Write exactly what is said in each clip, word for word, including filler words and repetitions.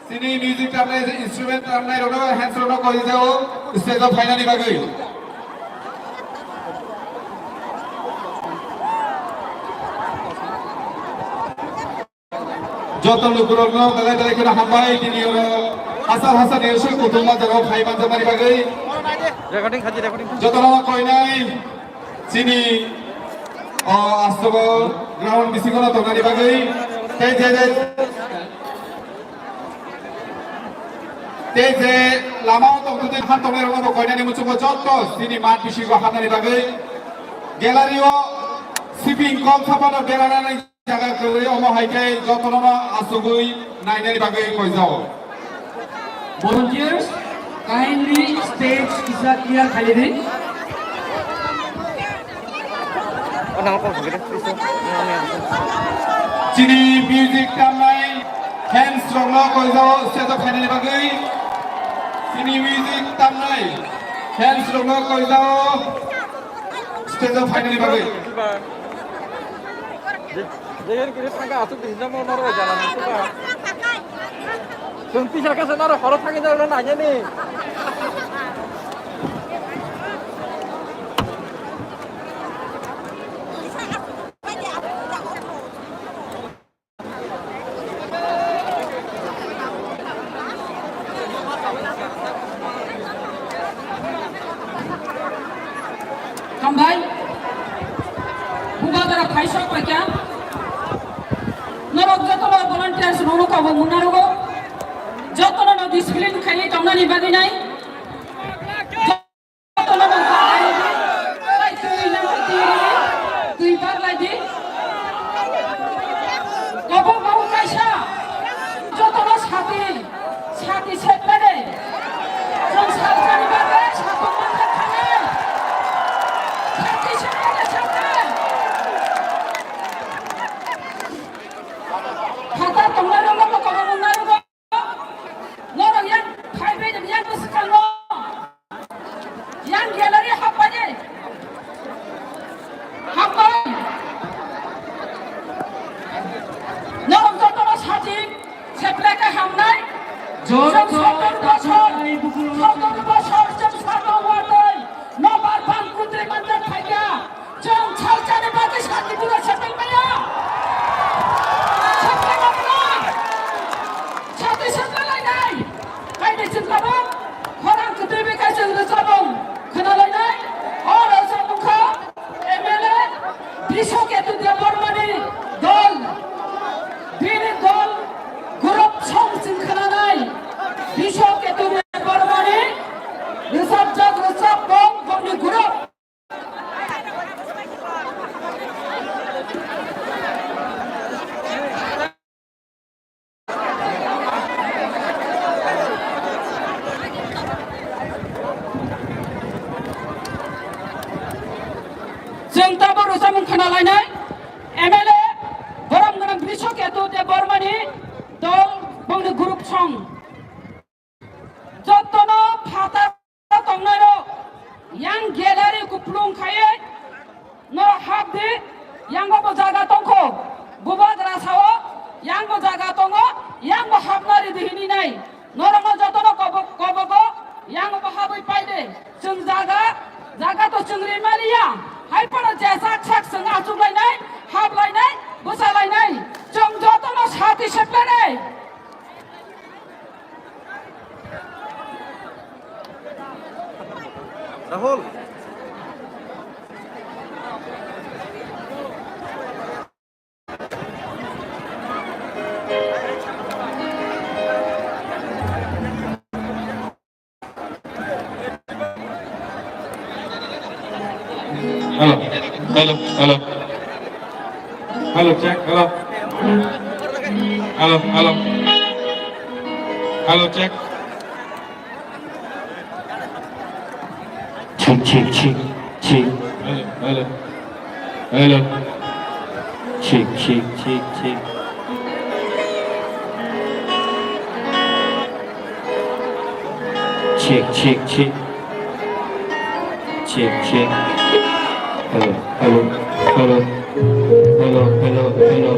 Chini music tamnai, instrument tamnai rokno, hands rokno koi jao, stage o phainani bagwi. Joto lukurokno belai belai kheno hambai, tini oro hachal hachal ni aswk kutung bazaro phai manjakmani bagwi. Recording khaji, recording khaji. Jotono koinai chini o astogo ground bisingo tongnani bagwi. Tei je je Tei je lama o tongtwtwi han tongnai rokno bo koinani muchungo joto chini mat bisingo hapnani bagwi gallery o siping kom saphano beranani jaga kwrwi, omo hai khe jotono no achugwi nainani bagwi koijao. Volunteers, kindly stage kisa clear khaidi. Chini music tamnai fans rokno koijao stage o phainani bagwi. Chini music tamnai fans rokno koijao stage o phainani bagwi. Jegen kiri thangka asuk di hinjamo noro jala nang suka. Tun pisa kasa noro horo thangi jalo na jani. Hambai. Bubagra phaisok paikha. Norok jotono volunteers rokno kabo mungnarogo. Jotono no discipline khaiwi tongnani bagwi nai. Jotono no twi nang twi, twi barlai di. Kabo mau kaisa. Jotono sati. Sati seplade. Chwng salsani bagwi satung manjak thangwi. Sati seplade sakha. Phatar tongnai rokno bo kobo wngnai rwgo. Norok yang phaibai yang bwskango. Yang gallery hapbai. Hapbai. Norok jotono sati. Seplai khe hamnai. Joto chwng sotor bosor, sotor bosor chwng sato watwi nobar bang kudri manjak phaikha. Chwng salsani bagwi sati bura seplai maya. Seplai maya. Sati seplai lainai. Kaini chwng tabuk khorang kwtwi bai khe chwng rwchabung khwnalainai. O rwchabung kha M L A Biswaketu Debbarmani dol, bini dol group song chwng khwnanai. Biswaketu Debbarmani rwchapjak rwchapmung bongni group. Chwng tabuk rwchapmung khwnalainai M L A borom gwnang Biswaketu Debbarmani dol bongni group song. Jotono phatar tongnairok yang gallery kuplung khaiwi norok hap di, yango bo jaga tongkho, bubagra sao, yang bo jaga tongo, yang bo hapna ridi hini nai. Norokno jotono kobo-, kobogo, yango bo habwi pai de. Chwng jaga, jaga to chwng rimaliya. Hai phano jesa sak chwng achuklainai, haplainai, bwsalainai. Chwng jotono sati seplanai. Rahul. Hello, hello, hello. Hello, check, hello. Hello, hello. Hello, check. Check, check, check, check. Hello, hello. Hello. Check, check, check, check. Check, check, check. Check, check. Hello, hello, hello. Hello, hello, hello.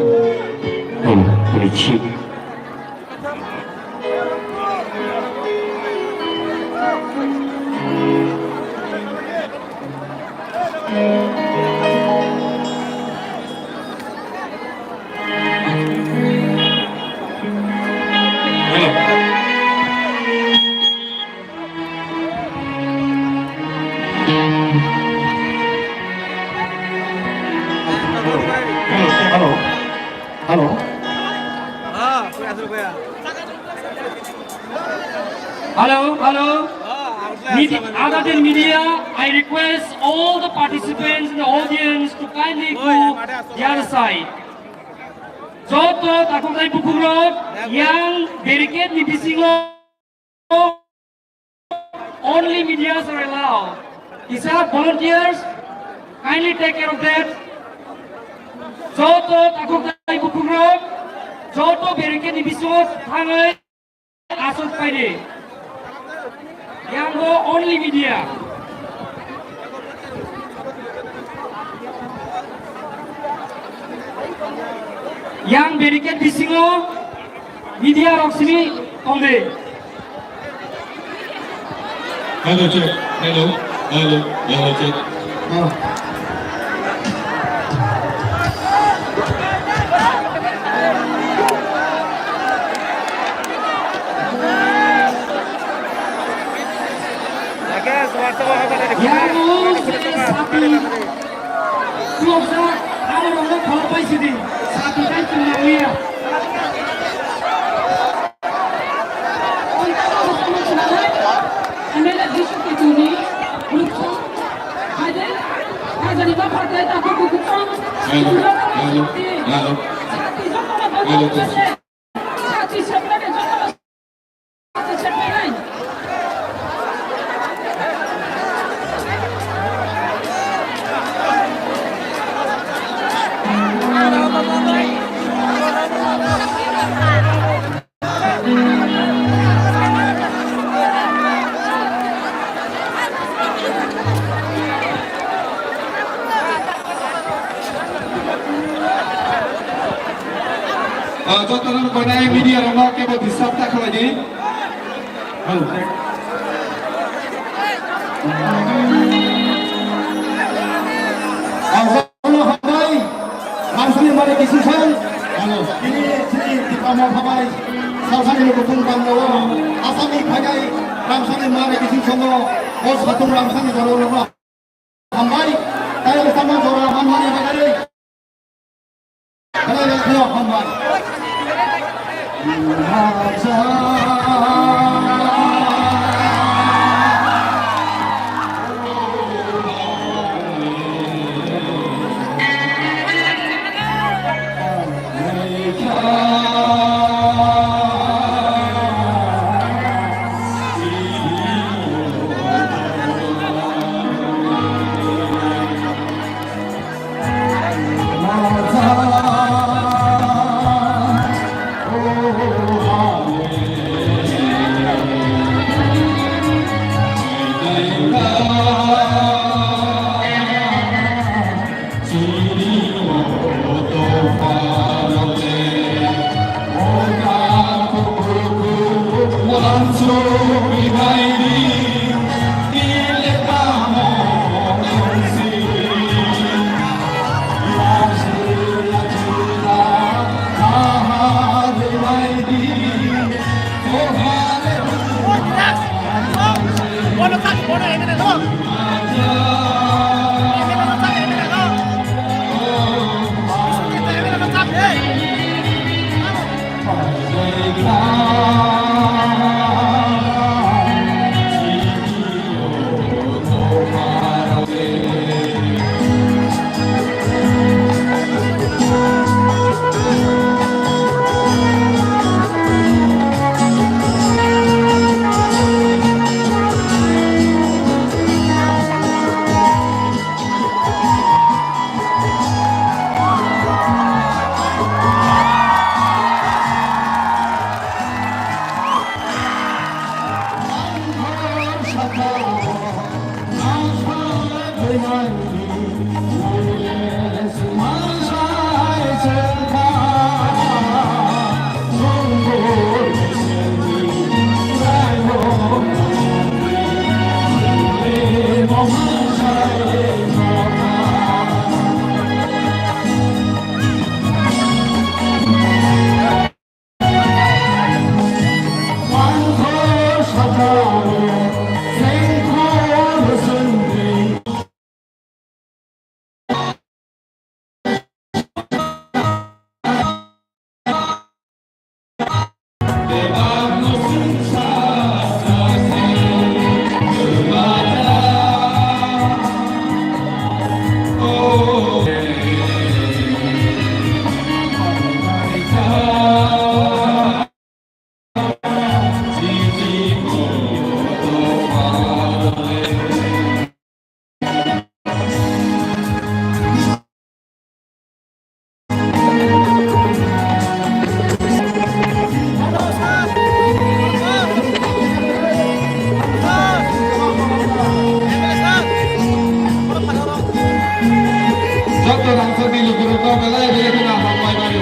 Hello, hello, check. Hello. Hello. Hello, hello. Medi-, other than media, I request all the participants in the audience to kindly go the other side. Joto takhuk tei bukhuk rok yang barricade ni bisingo only medias are allowed. Kisa volunteers, kindly take care of that. Joto takhuk tei bukhuk rok, joto barricade ni bisingo thangwi aswk phaidi. Yang bo only media. Yang barricade bisingo media rok simi tongdi. Hello, check. Hello. Hello. Hello, check. Oh. Yang sati. Tuwaksa, abo rokno kholop pai sidi. Sati tai chwng nangya. M L A Bishnu Ketuni, Rupchand, Haide, Hajani Baphar tai takhuk bukhuk tong. Hello, hello, hello. Sati jotono. Hello, sati separate jotono. Ah, jotono gwnai media rokno kebo disturb ta khlai di. Hello. Ah, jotono hambai. Ramsani mare kising song. Hello. Ini sini di pamo hambai. Salsani lukutung pangno. Asami phagai. Ramsani mare kising songo. O satung ramsani jaro lono. Hambai, tai sama jora manmani bagwi. Belai belai kheno hambai. Joto rangchakni lukurokno belai belai kheno hambai mano.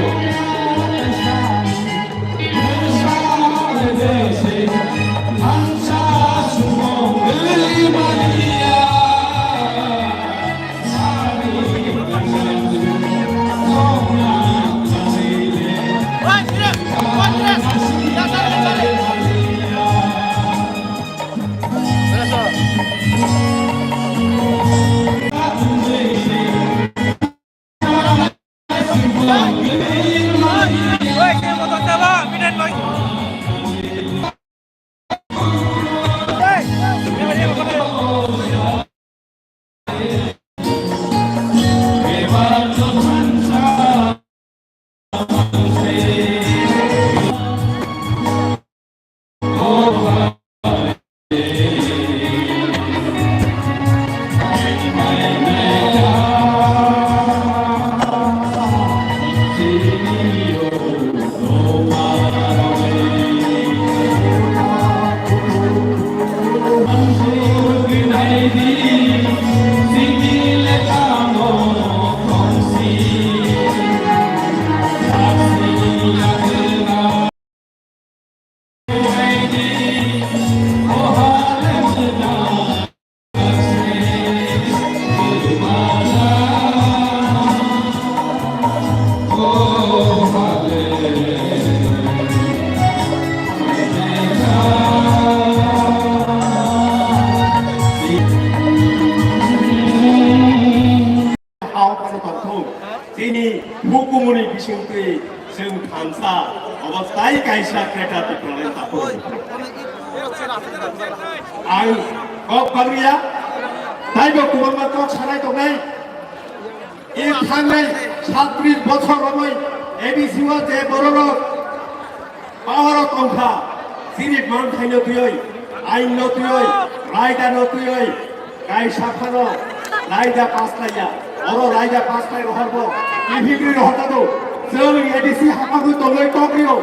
Hao phano tongthung, chini hukumuni bisingtwi chwng thansa obo tai kaisa Greater Tipraland takhuk. Ang kok bagriya, taibo kwbangma kok sanai tongnai. I thangnai satris bochor romwi A D C o je bororok power o tongkha, chini manthaino twiwi, ainno twiwi, raidano twiwi, kaisa phano raida pass laiya. Oro raida pass lai rohorbo, kifigri rohortado. Chwng A D C hapagwi tongwi tokrio.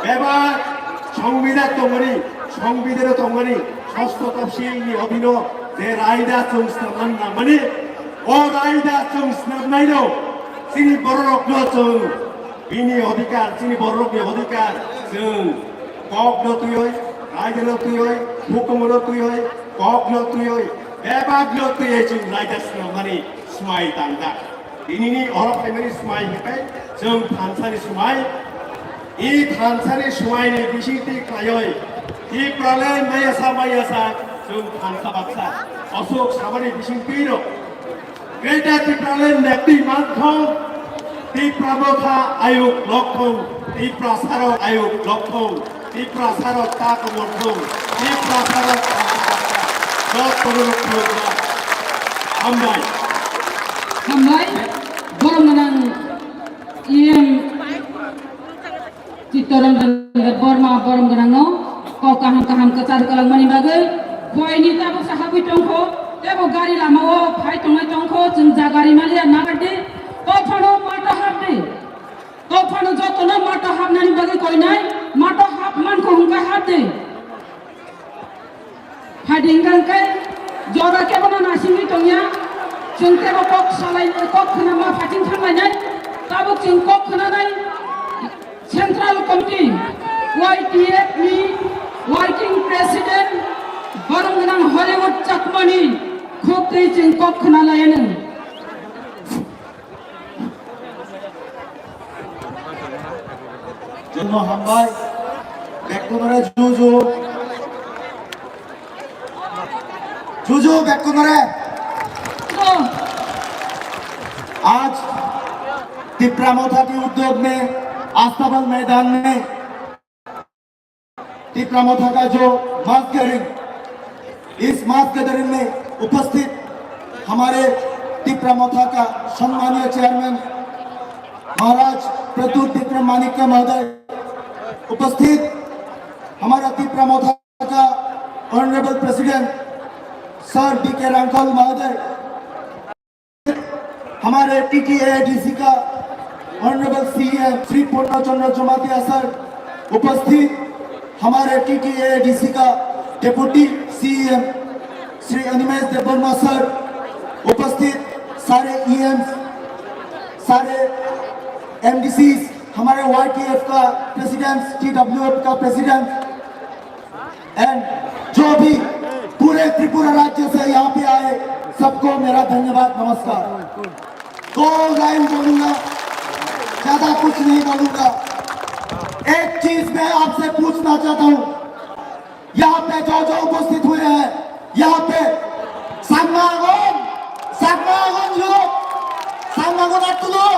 Bebak songbidhan tongmani, songbidhano tongmani, sosto topsilni odhino je raida chwng snamna nangmani, o raida chwng snamnaino chini bororokno chwng bini odhikar, chini bororokni odhikar chwng kokno twiwi, raidano twiwi, hukumono twiwi, kokno twiwi, bebakno twiwi chwng raida snamnani swmai tangjak. Tinini oro phaimani swmai hinkhe chwng thansani swmai. I thansani swmaini bisingtwi khlaiwi Tipraland mayasa mayasa chwng thansa baksa. Aswk samani bisingtwino Greater Tipraland neptwi manthong, Tipra Motha ayuk lokthong, Tiprasarok ayuk lokthong, Tiprasarok ta komorthong, Tiprasarok ta komorthong. Jotono khulumkha. Hambai. Hambai. Borom gwnang E M Chittaranjan Debbarma borom gwnangno kok kaham kaham kwchar kwlangmani bagwi khoini tabuksa habwi tongkho, teibo gari lamao phai tongnai tongkho, chwng jaga rimaliya nagardi, kophano mato hapdi, kophano jotono mato hapnani bagwi koinai, mato hap mankho hwnkhe hapdi. Phaidi hwnkha hwnkhe jora kebono naisingwi tongya, chwng teibo kok salai, kok khwnama phating thanglainai, tabuk chwng kok khwnanai. Central Committee, Y T F ni Working President, borom gwnang Hollywood Chakmani khuk twi chwng kok khna laianw. Jotono hambai, bekkunore juju. Juju bekkunore. आज तिप्रा मोथा के उद्योग में अस्तबल मैदान में तिपरा मोथा का जो मास गैदरिंग, इस मास गैदरिंग में उपस्थित हमारे तिपरा मोथा का सम्मानीय चेयरमैन महाराज प्रद्युत विक्रम माणिक्य महोदय, उपस्थित हमारा तिपरा मोथा का ऑनरेबल प्रेसिडेंट सर बी के रांखल महोदय, हमारे टीटीएडीसी का ऑनरेबल सीएम श्री पूर्ण चंद्र जमातिया सर, उपस्थित हमारे टीटीएडीसी का डेप्यूटी सीएम श्री अनिमेश देबवर्मा सर, उपस्थित सारे ईएम, सारे एमडीसी, हमारे वाईटीएफ का प्रेसिडेंट, टीडब्ल्यूएफ का प्रेसिडेंट, एंड जो भी पूरे त्रिपुरा राज्य से यहाँ पे आए, सबको मेरा धन्यवाद, नमस्कार। दो लाइन बोलूंगा, ज्यादा कुछ नहीं बोलूंगा। एक चीज मैं आपसे पूछना चाहता हूँ, यहाँ पे जो जो उपस्थित हुए हैं, यहाँ पे Chakmagon, Chakmagon लोग, Chakmagon अतुलो,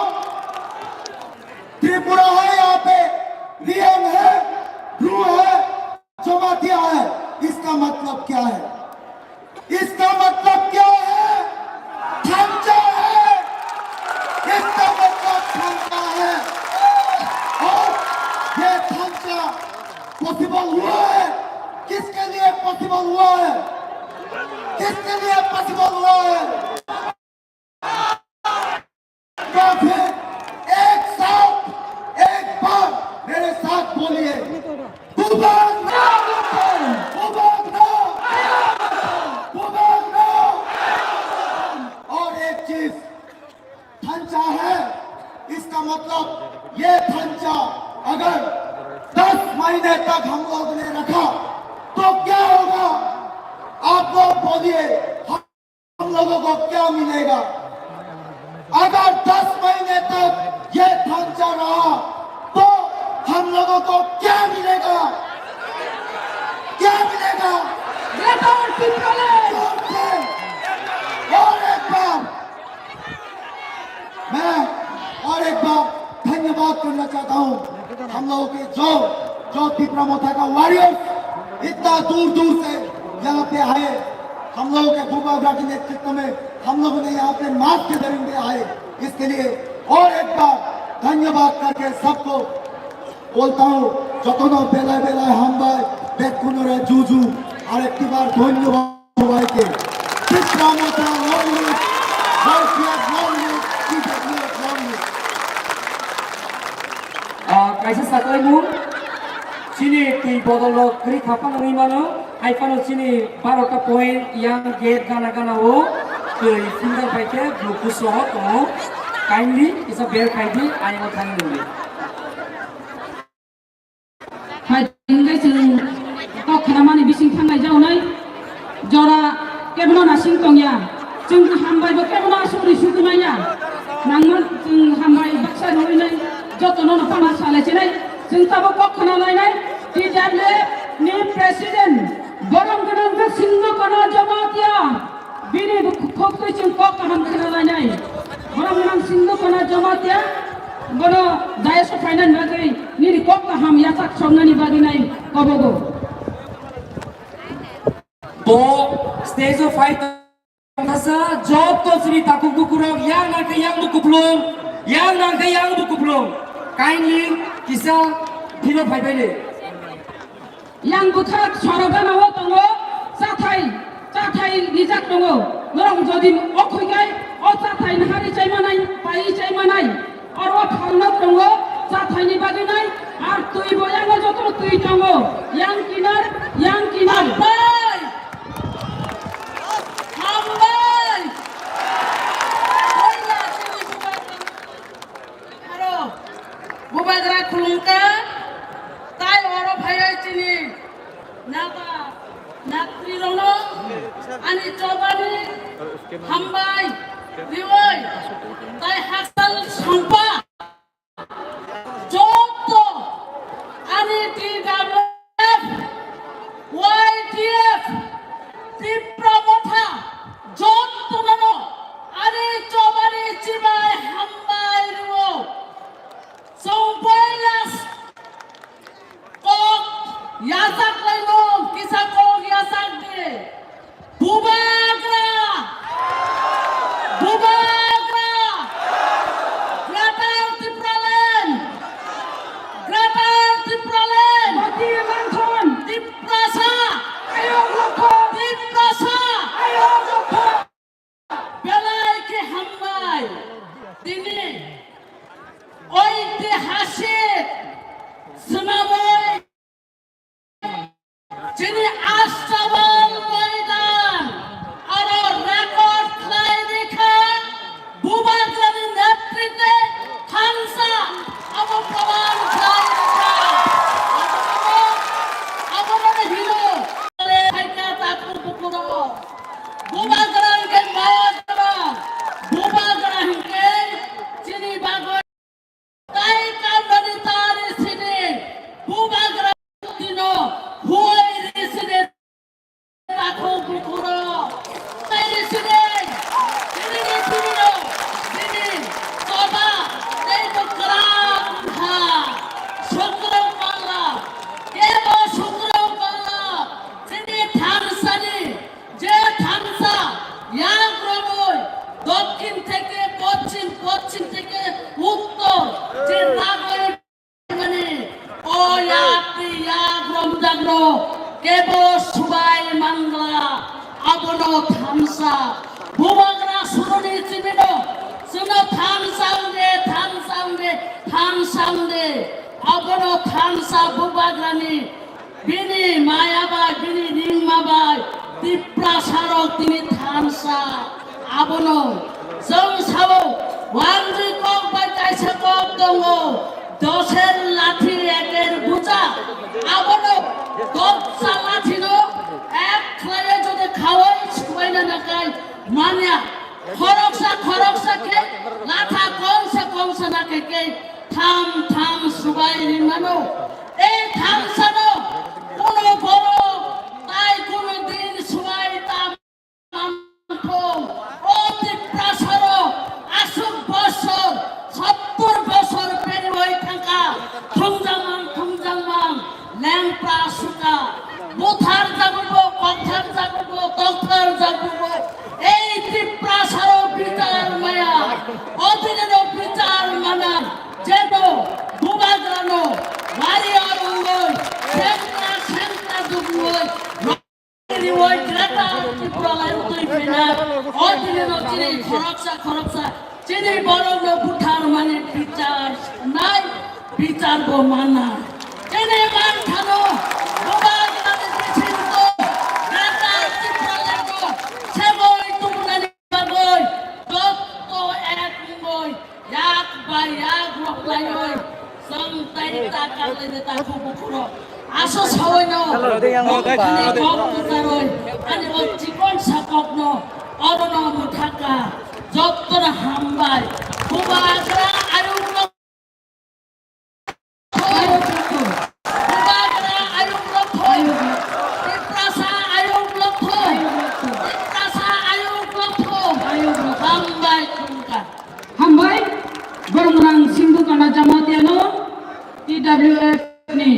त्रिपुरा है यहाँ पे, रियांग है, ब्रू है, जमातिया है, इसका मतलब क्या है? इसका मतलब क्या है? थंचा है। इसका मतलब थंचा है। और ये थंचा पॉसिबल हुआ है। किसके लिए पॉसिबल हुआ है? किसके लिए पॉसिबल हुआ है? तो फिर एक साथ, एक बार मेरे साथ बोलिए, बुबाग्रा! बुबाग्रा! बुबाग्रा! और एक चीज, थंचा है, इसका मतलब ये थंचा अगर दस महीने तक हम लोग ने रखा तो क्या होगा? आप लोग बोलिए, हम लोगों को क्या मिलेगा? अगर दस महीने तक ये थंचा रहा तो हम लोगों को क्या मिलेगा? क्या मिलेगा? Greater Tipraland! जोर से! और एक बार मैं और एक बार धन्यवाद करना चाहता हूँ हम लोगों के जो जो तिपरा मोथा का वॉरियर्स इतना दूर दूर से यहाँ पे आए, हम लोगों के बुबाग्रा के नेतृत्व में हम लोगों ने यहाँ पे मास गैदरिंग में आए, इसके लिए और एक बार धन्यवाद करके सबको बोलता हूँ, jotono belai belai hambai, bekkunore juju, arekti bar dhonyobad. সবাইকে। Tipra Motha long live, Y P F long live, T W F long live. Ah, kaisa saklaimung, chini twi bodol rok kwrwi kha phano wngwi mano, hai phano chini barota point yang gate gana gana o twi finger bai khe blue kuso tongo, kindly kisa ber khai di, ayang o thangwi nungdi. Hai hingke chwng kok khnamani bising thangnai jaunai jora kebono nasing tongya. Chwng hambai bo kebono asugri sugwi manya. Nangma chwng hambai baksa rwinai jotono no phano salai chinai. Chwng tabuk kok khna lainai T W F ni president borom gwnang khe Singno Kana Jamatia. Bini bukhuktwi chwng kok kaham khna lainai. Borom gwnang Singno Kana Jamatia bono dais o phainani bagwi nini kok kaham yachak soknani bagwi nai kobogo. Bo stage o phai tongkha sa joto chini takhuk bukhuk rok yang nang khe yang bo kuplung, yang nang khe yang bo kuplung. Kindly kisa phino phai bai de. Yang bwthak sorok gana o tongo, chathai, chathai rijak tongo. Norok jodi o khoi kai, o chathai nahari chai manai, pai chai manai. Oro phalno tongo, chathai ni bagwi nai, ar twi bo yango joto twi tongo. Yang kinar, yang kinar. Hambai! Hambai! Aro bubagra khulumkha, tai oro phaiwi chini nata natrirokno ani chobani hambai riwi tai hakchal songpa joto ani T W F, Y T F, Tipra Motha jotono ani chobani chibai hambai riwi. Chwng poila kok yasa Chini Astabal Moidan aro record khlai rikha, Bubagrani netritwe thansa abo proman khlai rikha. Abo, abo hino, khaika takhuk bukhuk rok. Bubagra hinkhe maya gra, Bubagra hinkhe chini bagwi tai kamani tari sini, Bubagra tino huai ri sini, takhuk bukhuk rok. Tai ri sini, chini ri sini rok, chini choba tei bo kwrak wngkha. Sukro pala, kebo sukro pala, chini thansani je thansa yak romwi dokhin theke poschim, poschim theke uttor je nagoi mani o yak twi yak romjakno kebo subai mangla, abono thansa. Bubagra suruni chimino chwngno thansa wngde, thansa wngde, thansa wngde, abono thansa Bubagrani. Bini maya bai, bini ringma bai, Tiprasarok tini thansa abono. Chwng sao, wangwi kok bai kaisa kok tongo, doser lathi eker bucha, abono koksa lathino ek khlaiwi jodi khawai subaina nakai manya, khoroksa khoroksa khe latha kongsa kongsa nakai khe tham tham subai rimano. Ei thansano kuno borok tai kuno din subai ta manthung. O Tiprasarok aswk bosor, sottor bosor periwi thangkha, thumjakmang thumjakmang lengpra suka, buthar jagwibo, kokthar jagwibo, tokthar jagwibo. Ei Tiprasarok bichar maya, o dinino bichar mana, jeno Bubagrano warrior wngwi, sengkrak sengkrak dugwi, riwi Greater Tripura lai utwi phaina, o dinino chini khoroksa khoroksa chini borokno butharmani bichar nai, bichar bo mana. Chini manthano Bubagrani bisingo Greater Tripura lai seboi tubunani bagwi jotto ek wngwi yak bai yak roklaiwi chwng tai ta kalaini takhuk bukhuk rok. Aso sawaino ani kok kwcharwi ani o chikon sa kokno orono mwthaka. Jottono hambai. Bubagra ayung rok Bubagra ayung rok thoi. Tiprasa ayung rok thoi. Tiprasa ayung rok thoi. Hambai khungka. Hambai, borok rang singbu kana Jamatia no T W F ni.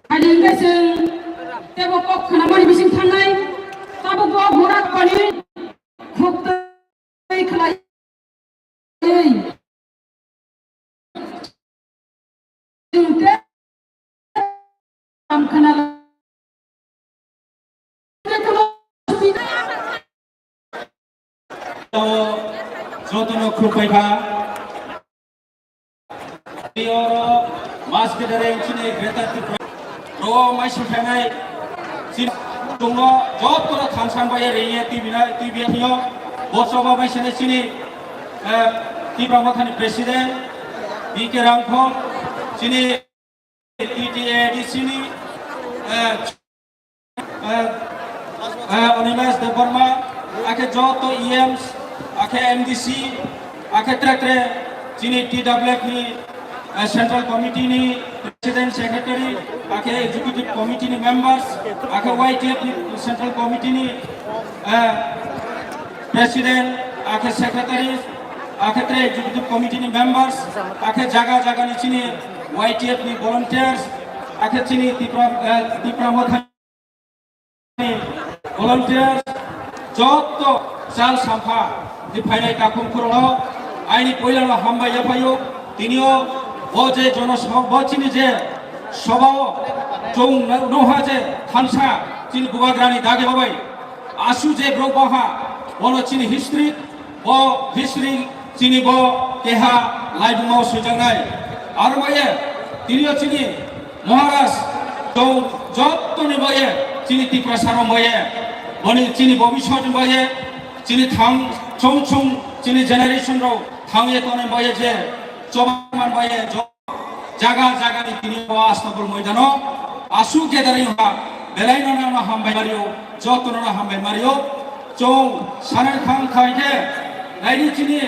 Ani hingke chwng tebo kok khwnamani bising thangnai, tabuk bo burak pani khuk twi khlai. Jotono khulumbai kha. Oro mas kedere chini Greater Tripura. Ro mai sukhanai. Chini tongno jotono thansa bai rengya T V na, T V yo. Bosoba mai sene chini, eh, Tipra Mothani President, B K Ramkhon, chini T T A D C ni, eh, eh, eh, Animesh Debbarma, akhe joto E Ms, akhe M D C, akhe tre tre, chini T W F ni, eh, Central Committee ni President Secretary, akhe Executive Committee ni members, akhe Y T F ni Central Committee ni, eh, President, akhe Secretary, akhe tre Executive Committee ni members, akhe jaga jaga ni chini Y T F ni volunteers, akhe chini Tipra, eh, Tipra Motha ni volunteers, jotto chal sampha ni phainai takhuk khurokno aini poilano hambai yaphaio. Tinio bo je jono so-, bo chini je sobao chwng noha je thansa chini Bubagrani dagi babai. Asu je borok baha, bono chini history, bo history chini bo keha laibuma o swijaknai. Aro maye, tinio chini Maharaj, Chwng jottoni baye, chini Tiprasa rok baye, boni chini bobiswt ni baye, chini thang chwng chwng chini generation rok thang ye tongnai baye je choba man baye jo-, jaga jaga ni tini o Astabul moidano aswk gathering ha belai no no hambai mario, jotono no hambai mario. Chwng sanai thang khai khe naidi chini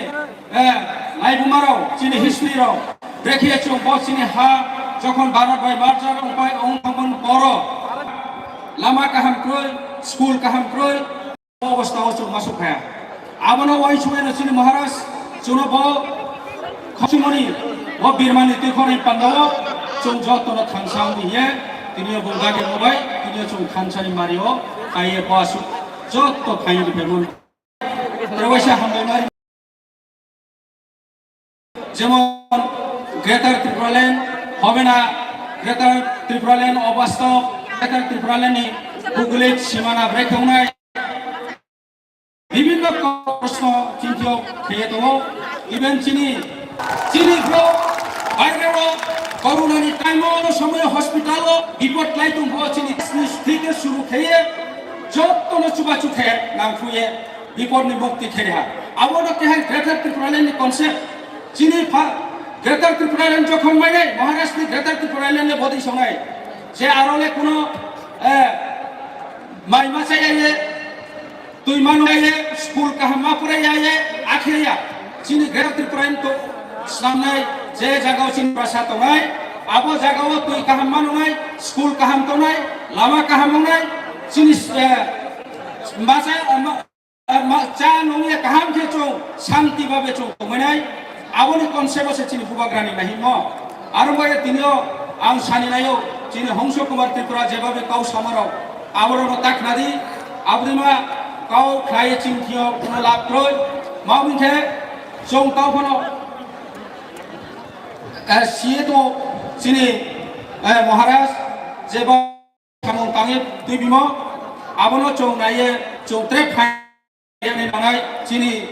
Eh, laibumarok, chini history rok, brekhe chwng bo chini ha, jokhon Bharat bai merger wng pai, wng thangmani poro, lama kaham kwrwi, school kaham kwrwi, o obostha o chwng masuk phaya. Abono uansukmano chini Maharaj, chwngno bo khosumani, bo birmani twikhorni pandao, chwng jotono thansa wngwi hiye, tini bo dagi rwbai, tini chwng thansani mario, kaiye bo aswk, jotto khaiyani phaimani. Tei waisa hambai mari. Jemon Greater Tipraland, hobe na Greater Tipraland, obastop Greater Tipraland ni bugulit simana brekhe wngnai. Bibhinno proshno chintio kheye tongo. Even chini, chini bro, baire o, corona ni time o, somoy hospital o, bipot lai tong bo chini, chini thike suru kheye, jotto no chubachu khe nang khuye. Bipodni mukti khe ha. Abo no keha Greater Tipraland ni concept. Chini pha Greater Tipraland jokhon mainai, Maharashtra ni Greater Tipraland le bodi sonai. Je aro le kuno, eh, mai ma chai ye, tui manu ye, school kaham ma pura ye, akhe ya. Chini Greater Tipraland to snamnai, je jaga o chini basa tongnai, abo jaga o tui kaham manunai, school kaham tongnai, lama kaham wngnai, chini, eh, masa, ma, cha nungya kaham khe chwng shanti babe chwng tongmani. Aboni concept o se chini bubagrani nahimo. Aro bai tini o ang sani nayo chini Hongso Kumar Tripura jebabe kau samarok aborok no takna di. Abdima kau khlai ching thio kuno lab kroi. Ma wngkhe chwng kau phano, eh, siye to chini, eh, Maharaj jeba samung tangwi twi bimo, abono chwng naiye chwng tre phaini nangnai chini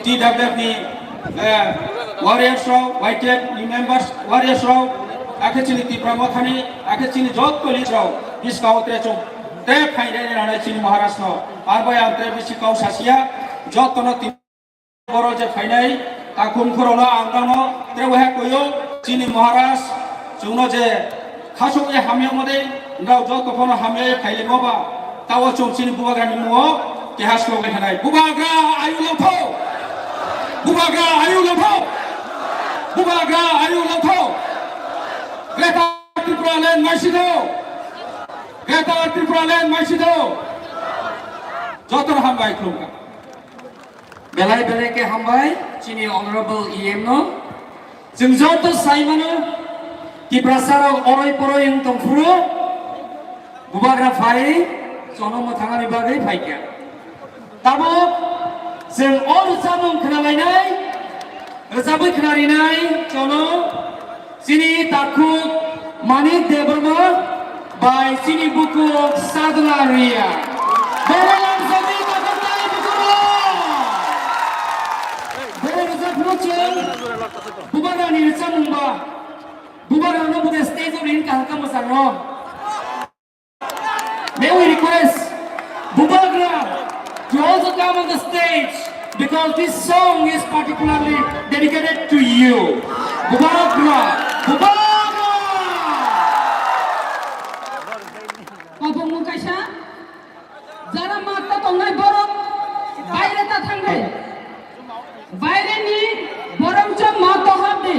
T W F ni, eh, warriors rok, Y T F ni members, warriors rok, akhe chini Tipra Mothani, akhe chini jotto leader rok, biskao tre chwng tre phaini nangnai chini Maharaj no. Arbai ang tre bisi kau sasia, jotto no tin Oro je phainai takhum khorokno ang nangno tre waha koyo chini Maharaj chwngno je khasok ye hamya mode nrao joto phano hamya ye phailimo ba tao chwng chini bubagra ni mungo keha slogan hanai bubagra ayu longtho bubagra ayu longtho bubagra ayu longtho Greater Tripura land maisitho Greater Tripura land maisitho joto hambai khulumkha. Belai belai khe hambai chini honorable E M no. Chwng joto sai mano Tiprasa rok oroi poroi wng tong phuru bubagra phai chono mwthangani bagwi phaikha. Tabuk chwng o rwchapmung khwnalainai, rwchapwi khwnarinai chono Chini takhuk Manik Debbarma bai chini bukhuk Sadhna Riya. Boro lamsogwi takhuk tei bukhuk rok. Boro rwchapmung chwng bubagrani rwchapmung ba. Bubagrano bude stage o rin kaham kha mwsarno. May we request Bubagra to also come on the stage because this song is particularly dedicated to you. Bubagra! Bubagra! Kobong kaisa, jara matta tongnai borok, baire ta thangnai. Baireni borok chwng ma tohor di.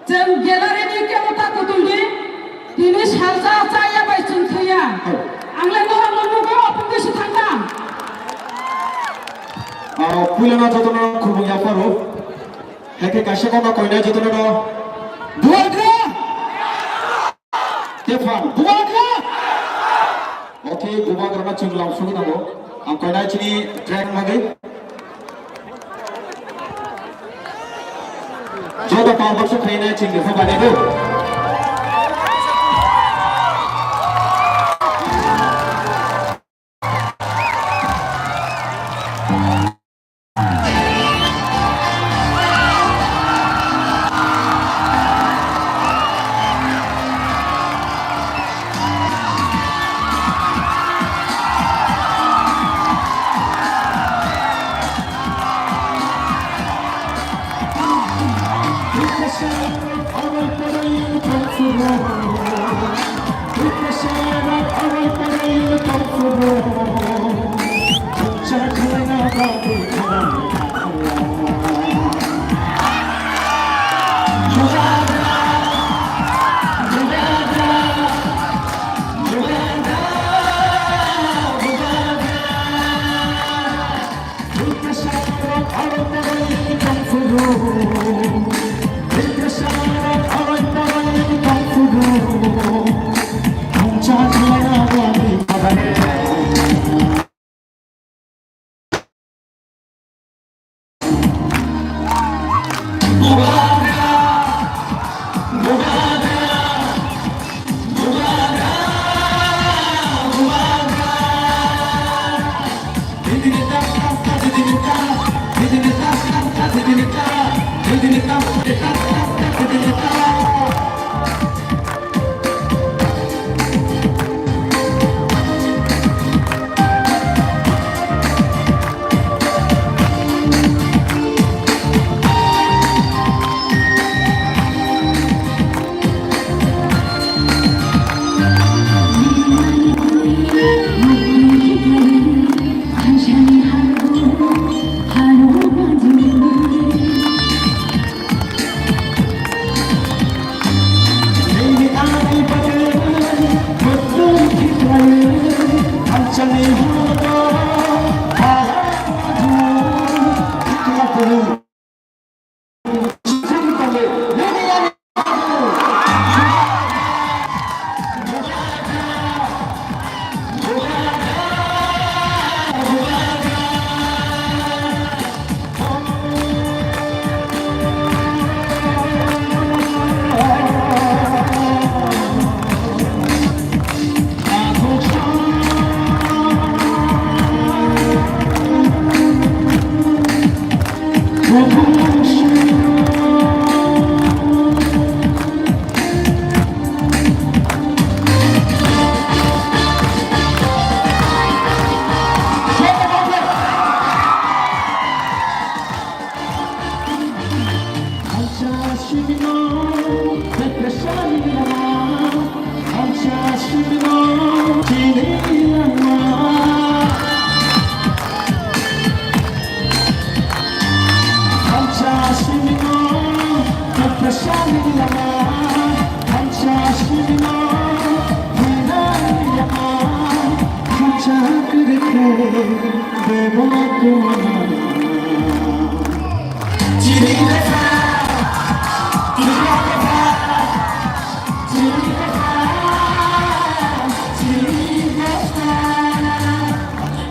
Chwng gallery ni kebo ta kutung di. Tini salsa chaya bai chwng thwiya. Ang le nohor no nugo, apung khe si thangkha. Ah, puila no jotono khulumung yapharo. Hake kaisa kono koina jotono no. Bubagra! Tephan, Bubagra! Okay, Bubagrano chwng lamsogwi nango. Ang koinai chini track nagwi. Joto power box khainai chwng rwkha bani do.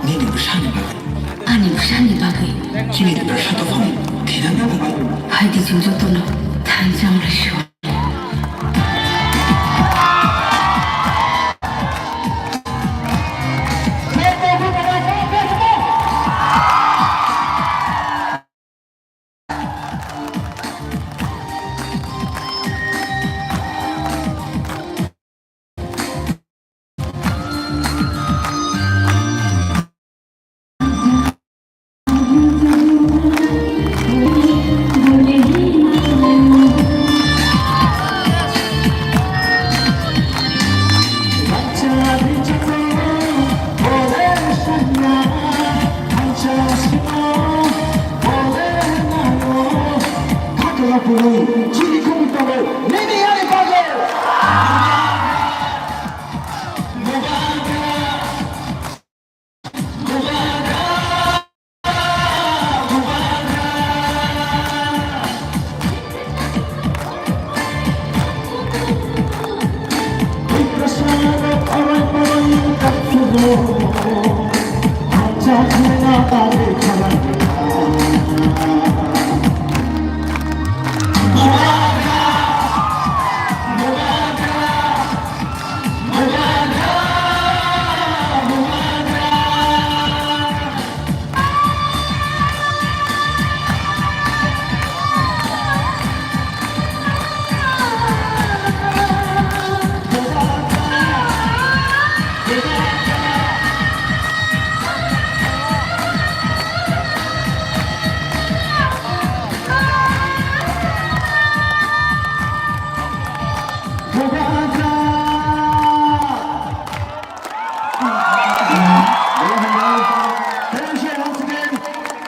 Nini bwsani bagwi. Ani bwsani bagwi. Chini bwsa dophani thwinani bagwi. Hai di chwng jotono thansa wnglaisio.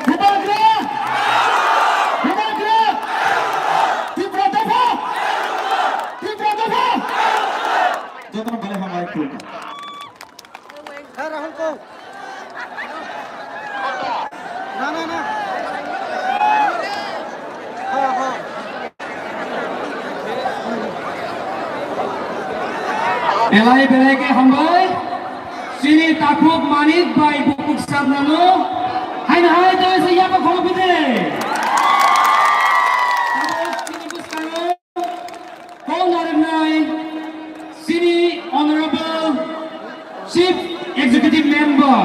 Bubagra! Bubagra! Tipra dopha! Tipra dopha! Jotono belai hambai khulumkha. Na, na, na. Ha, ha. Belai belai khe hambai. Chini takhuk Manik bai bukuk sabnano. Haino hai to se yaba kholo bide. Abo chini bwskango kok narwknai chini Honorable Chief Executive Member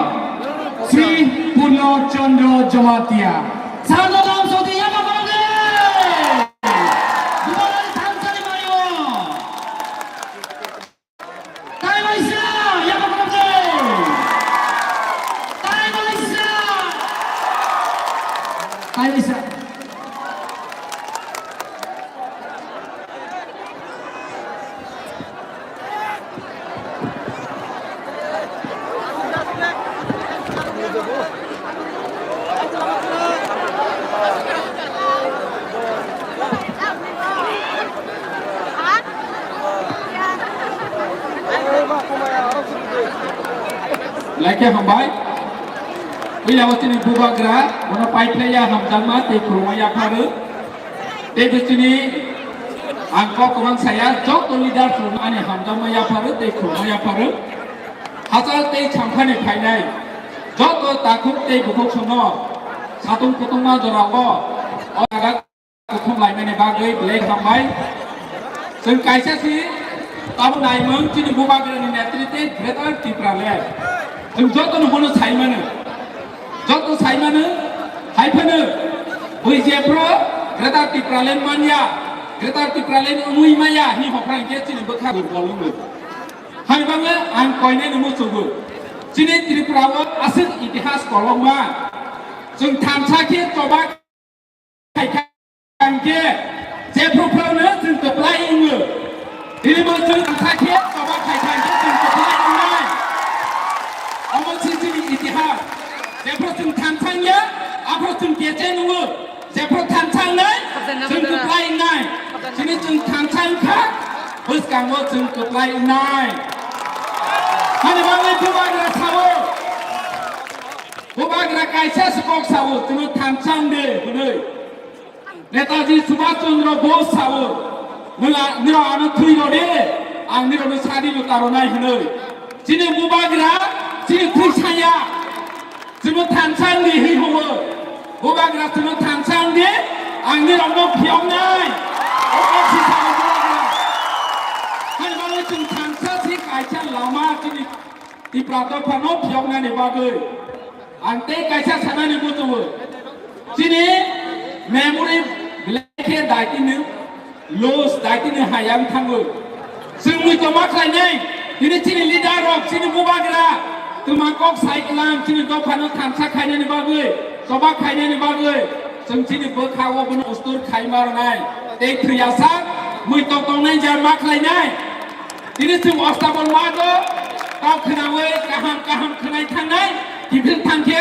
Shri Purno Chandra Jamatia. Sano lam soti yaba kholo de. Dubalari thansani mayo. Tai waisa, yaba kholo de. Tai waisa. Tai waisa. Belai khe hambai. Puila o chini bubagra, bono paiphlaiya hamjakma tei khulumma yapharwi. Tei bo chini ang kok kwbang saya, joto leaders rokno ani hamjakma yapharwi tei khulumma yapharwi. Hachal tei chamkhani phainai joto takhuk tei bukhuk sono satung kutungma jorao o jaga Kuthum laimani bagwi belai hambai. Chwng kaisa si tabo naimung chini bubagrani netrite Greater Tipraland. Chwng jotono bono saimano. Joto saimano, hai phano bui jephru Greater Tipraland manya, Greater Tipraland wngwi maya hwnwi hopra hinkhe chini bwkha durbol wngo. Hai bangwi ang koinai no muchugo. Chini Tripura o aswk itihas kolokma. Chwng thansa khe choba Hai kha hwnkhe jephru phano chwng kwplai wngo. Tini bo chwng thansa khe choba khai khai khe chwng kwplai wngnai. Omo se chini itihas. Jephru chwng thansa wngya, aphru chwng kecheng wngo. Jephru thansa wngnai, chwng kwplai wngnai. Chini chwng thansa wngkha, bwskango chwng kwplai wngnai. Hani bagwi bubagra sao. Bubagra kaisa se kok sao, chwngno thansa wngdi hwnwi. Netaji Subhash Chandra Bose sao, "Nwla-, nirok ano thwi rw di, ang nirokno sadi no ta rwnai," hwnwi. Chini bubagra, chini thwi saya, chwngno thansa wngdi hi huo. Bubagra chwngno thansa wngdi, ang nirokno phiyoknai. O, o si sao bubagra. Hani bagwi chwng thansa si kaisa lama chini Tipra dophano phiyoknani bagwi ang tei kaisa sanani muchungo. Chini memory belai khe daitini loss, daitini hayang thango. Chwng mui tongma khlainai, tini chini leader rok, chini bubagra, twma kok sai kwlang, chini dophano thansa khainani bagwi, choba khainani bagwi, chwng chini bwkha o bono ustur khai ma rwnai. Tei thwiyasak mui tong tongnai jar ma khlainai. Tini chwng Astabol mago kok khwnawi kaham kaham khwnai thangnai, kiphil thangkhe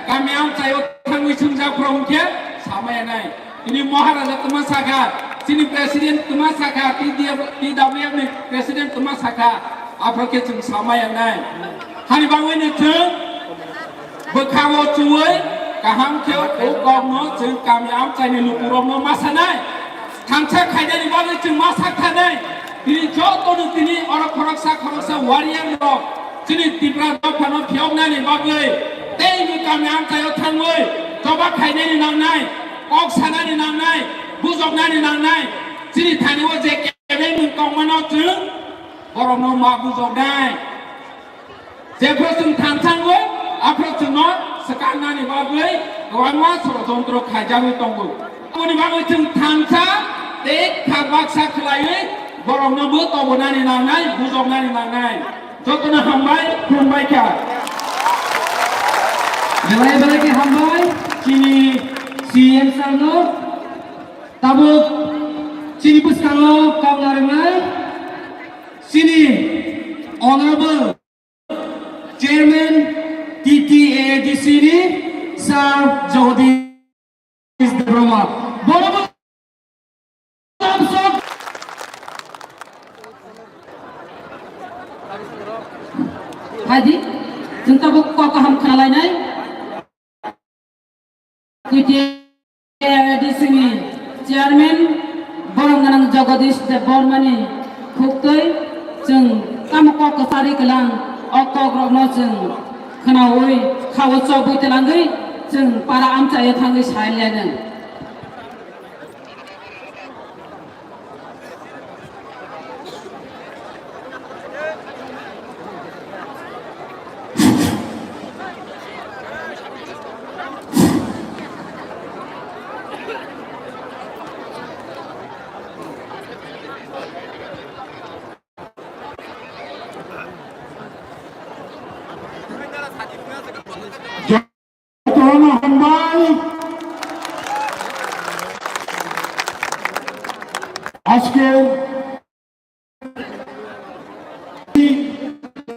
kami amchaio thangwi swngjak phrom khe samaya nai. Tini Maharaja twma sakha, chini President twma sakha, T D F, T W F ni President twma sakha, aphro khe chwng samaya nai. Hani bagwino chwng bwkha o chuwi kaham khe o kokno chwng kami amchaini lukurokno ma sanai. Thansa khainani bagwi chwng ma sak thanai. Tini jotono tini oro khoroksa khoroksa warrior rok chini Tipra dophano phiyoknani bagwi tei ni kami amchaio thangwi choba khainani nangnai, kok sanani nangnai, bujoknani nangnai. Chini thani o je kebengmung tongmano chwng borokno ma bujoknai. Jephru chwng thansa wngwi, aphru chwngno swkaknani bagwi kwbangma sorojontro khaijagwi tongo. Aboni bagwi chwng thansa tei kha baksa khlaiwi borokno bo tobonani nangnai, bujoknani nangnai. Jotono hambai, khulumbai kha. Belai belai khe hambai chini C M sir no. Tabuk chini bwskango kok narwknai chini Honorable Chairman T T A A D C ni Sir Jagadish Debbarma. Bono bo Hadi, chwng tabuk kok kaham khwna lainai. T T A A D C ni chairman borok gwnang Jagadish Debbarma ni khuktwi chwng tamo kok kwchari kwlang o kok rokno chwng khwnaui kha o chobwi twlangwi chwng para amchaio thangwi sai lainai. Jotono hambai. আজকে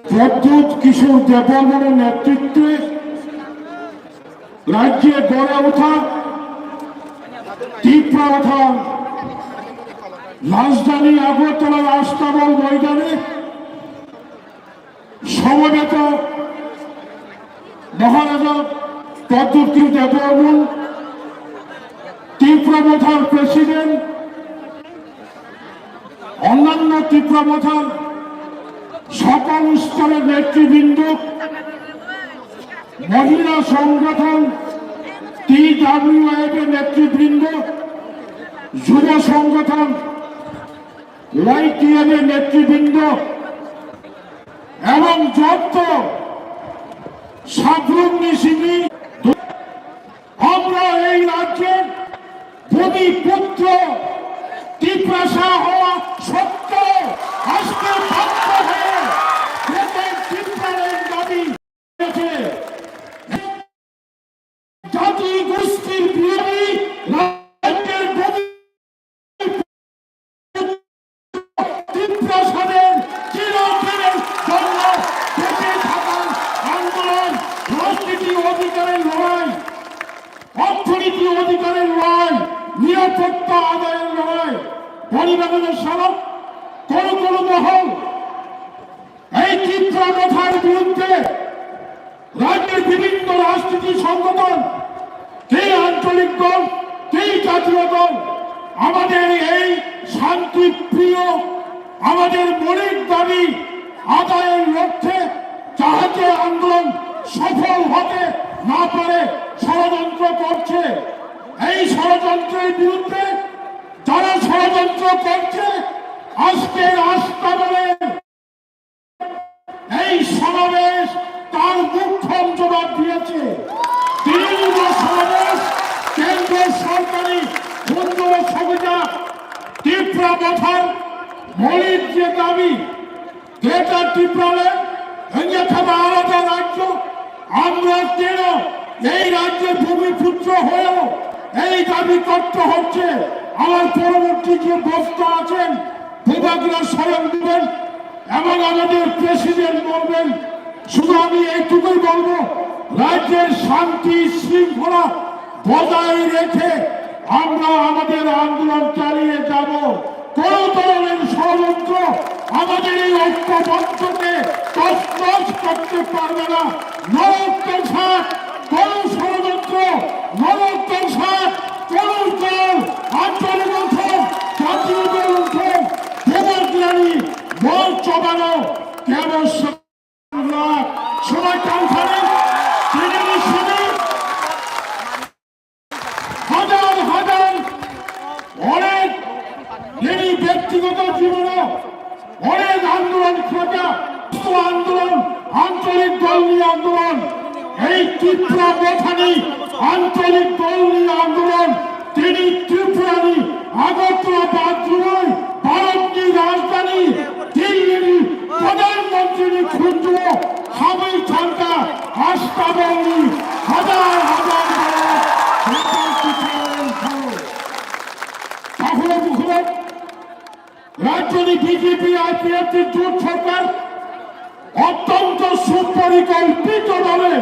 প্রদ্যুৎ কিশোর দেববর্মার নেতৃত্বে রাজ্যে গড়ে ওঠা ত্রিপুরা তথা রাজধানী আগরতলার আস্তাবল ময়দানে সমবেত মহারাজা প্রদ্যুৎ দেববর্মন, ত্রিপুরা মথার প্রেসিডেন্ট, অন্যান্য ত্রিপুরা মথার সকল স্তরের নেতৃবৃন্দ, মহিলা সংগঠন, টিডাব্লিউএফ এর নেতৃবৃন্দ, যুব সংগঠন, ওয়াইটিএফ এর নেতৃবৃন্দ এবং যত সাবরুম নিশিনি আমরা এই রাজ্যের ভূমিপুত্র টিপ্রাসা হওয়া সত্ত্বেও আজকে বাধ্য হয়ে প্রত্যেক টিপ্রার এই দাবি জাতি গোষ্ঠীর বিরোধী রাজ্যের ভূমি ত্রিপুরা অধিকারের লড়াই, অর্থনীতি অধিকারের লড়াই, নিরাপত্তা আদায়ের লড়াই, পরিবারের সড়ক, কোনো কোনো মহল এই তীব্র প্রথার বিরুদ্ধে রাজ্যের বিভিন্ন রাজনীতি সংগঠন, কেউ আঞ্চলিক দল, কেউ জাতীয় দল, আমাদের এই শান্তিপ্রিয়, আমাদের মৌলিক দাবি আদায়ের লক্ষ্যে যাহাতে আন্দোলন সফল হতে না পারে ষড়যন্ত্র করছে। এই ষড়যন্ত্রের বিরুদ্ধে যারা ষড়যন্ত্র করছে, আজকের আস্তাবলের এই সমাবেশ তার মোক্ষম জবাব দিয়েছে। তৃণমূল সমাবেশ কেন্দ্র সরকারি ক্ষুদ্র সহযোগিতা ত্রিপুরা মথার মৌলিক যে দাবি, গ্রেটার ত্রিপুরাল্যান্ড, অন্যথা আলাদা রাজ্য, আমরা কেন এই রাজ্যের ভূমিপুত্র হয়েও এই দাবি করতে হচ্ছে? আমার পরবর্তী যে বক্তা আছেন, ভূপেন্দ্র স্বয়ং দেবেন, এবং আমাদের প্রেসিডেন্ট বলবেন। শুধু আমি এইটুকুই বলবো, রাজ্যের শান্তি শৃঙ্খলা বজায় রেখে আমরা আমাদের আন্দোলন চালিয়ে যাব। কোন ধরনের ষড়যন্ত্র আমাদের এই ঐক্যমঞ্চকে তছনছ করতে পারবে না। নরক কংসার কোন ষড়যন্ত্র, নরক কংসার কোন দল, আঞ্চলিক উঠুন, জাতীয় দল উঠুন, দেবগ্রামী মঞ্চ বানাও, কেবল সমাজ সংস্থানে তৃণমূল সমিতি হাজার হাজার অনেক নিজের ব্যক্তিগত জীবনে অনেক আন্দোলন খোঁজা, আন্দোলন, আঞ্চলিক দল নিয়ে আন্দোলন, এই ত্রিপুরা মথানি আঞ্চলিক দল নিয়ে আন্দোলন, তিনি ত্রিপুরানি আগরতলা বাদ জুড়ে ভারতনি রাজধানী দিল্লিনি প্রধানমন্ত্রীনি খুঁজলো হাবি থাকা আস্তাবলনি হাজার হাজার মানুষ। তাহলে মুখে রাজ্যের বিজেপি আইপিএফটি জোট সরকার অত্যন্ত সুপরিকল্পিতভাবে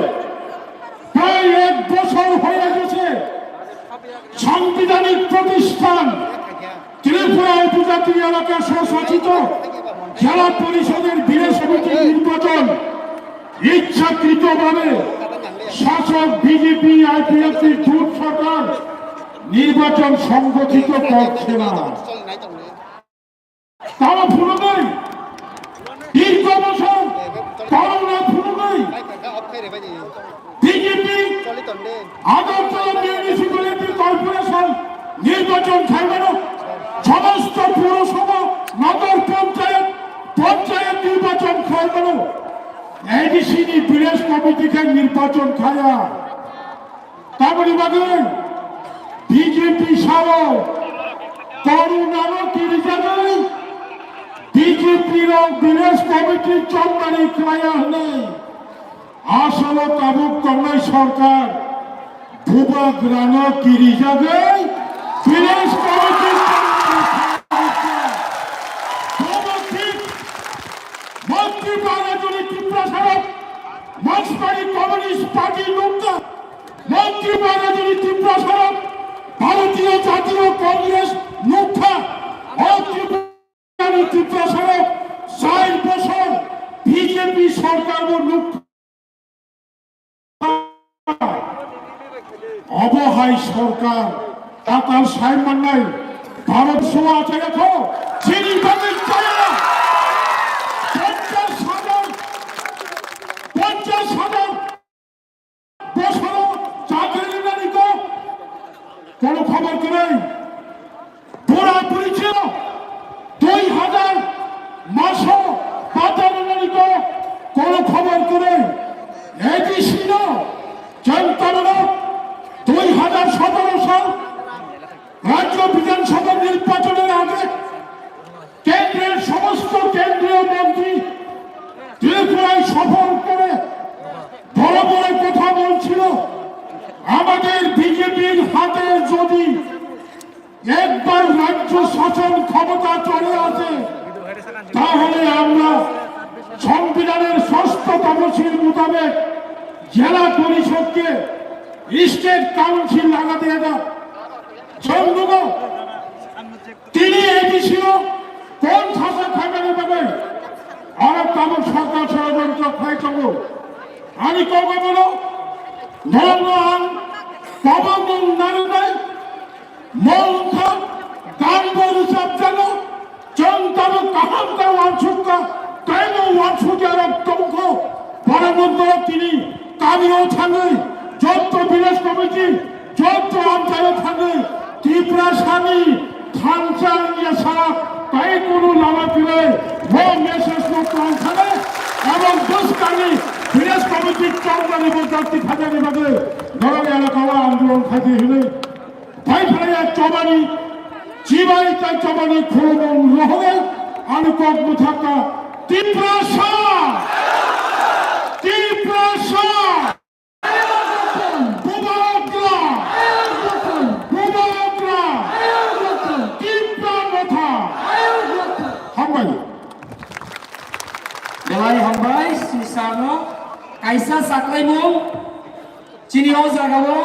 প্রায় এক বছর হয়ে গেছে সাংবিধানিক প্রতিষ্ঠান ত্রিপুরা উপজাতি এলাকা স্বশাসিত জেলা পরিষদের বিলেজ কমিটি নির্বাচন ইচ্ছাকৃতভাবে শাসক বিজেপি আইপিএফটি জোট সরকার নির্বাচন সংগঠিত করছে না। তারা ভুলবেই, দীর্ঘ বছর করোনা ভুলবেই বিজেপি আগরতলা মিউনিসিপ্যালিটি কর্পোরেশন নির্বাচন খাইবানো সমস্ত পৌরসভা, নগর পঞ্চায়েত, পঞ্চায়েত নির্বাচন খাইবানো এডিসি নি ভিলেজ কমিটি কে নির্বাচন খায়া। Tamoni bagwi B J P sao Corona no kirijagwi B J P rok village committee chongmani khlaiya hwnwi asolo tabuk tongnai sorkar bubagrano kirijagwi village committee chongmani khlaiya hwnwi. Montri Bairajoni Tiprasarok Marksmani Communist Party nukha, Montri Bairajoni Tiprasarok Bharatiya Jatiya Congress nukha, o Tiprasarok char bosor B J P sorkar bo nukha. Obo hai sorkar tatal sai mannai Bharat soa chaya kho chini bagwi chaya ponchash hajar ponchash hajar bosoro chakri rinani kok kono khobor kwrwi. Bura buri chino dui hajar maso bata rinani kok kono khobor kwrwi. A D C no chwng tabano dui hajar sotoro sal rajyo bidhan sabha nirbachonor age kendror somosto kendriyo montri Tripuraয় সফর করে বড় বড় কথা বলছিল। আমাদের বিজেপির হাতে যদি একবার রাজ্য শাসন ক্ষমতা চলে আসে, তাহলে আমরা সংবিধানের ষষ্ঠ তফসিল মোতাবেক Jela Porishod ke State Council laga diya jao. Chwng nugo, tini A D C o kon sasa khaimani bagwi aro tabuk sarkar sorojontro khai tongo. Ani kogobono norokno ang tabuk mung narwknai. Mo wngkha, ganbo rwchapjago, chwng tabuk kaham khe uansukha, teibo uansukya rok tongkho, borok wngkha tini kamio thangwi, jotto village committee, jotto amchaio thangwi, Tiprasani thansa wngya sa, tei kunu lama kwrwi, mo message no tong thangwi, ebong bwskangni village committee chongmani bo jati khajakni bagwi, norok elakao andolon khaidi hinwi. Tei phalaya chobani, chibai tei chobani khulumung rohorwi ani kok mwthakha, Tiprasa! Tiprasa! Bubagra! Bubagra! Tipra motha! Hambai. Belai hambai, sisano kaisa saklaimung chini o jagao.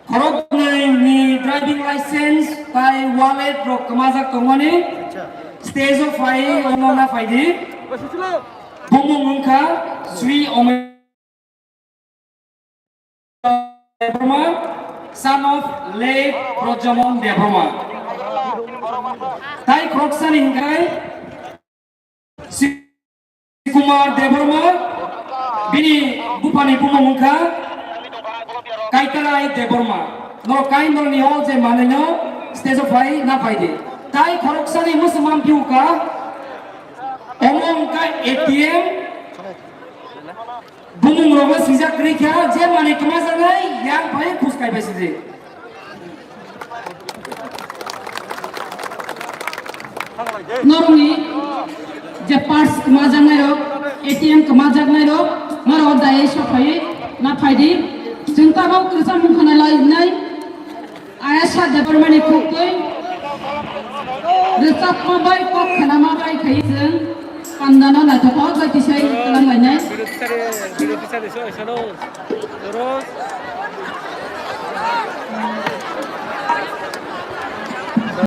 Khoroknwi ni driving license tai wallet rok kwmajak tongmani stage o phai ono na phaidi. Bumung wngkha Sri Omer Debbarma, son of late Brojamon Debbarma. Tai khoroksani hwnkhe Kumar Debbarma, bini buphani bumung wngkha Kaitarai Debbarma. Norok kainborokni o je manwino stage o phai na phaidi. Tai khoroksani mwswkma phiuka, omo wngkha A T M, bumung rokno swijak kwrwi kha, je manwi kwmajaknai yang phai khus kaibai sidi. Norokni je purse kwmajaknairok, A T M kwmajaknairok, norok dayai sophai na phaidi. Chwng tabuk kwchangmung khwnalainai Ayasa Debbarmani khuktwi rwchapma bai kok khnama bai khai chwng pandano naithothok bai tisai kwlanglainai.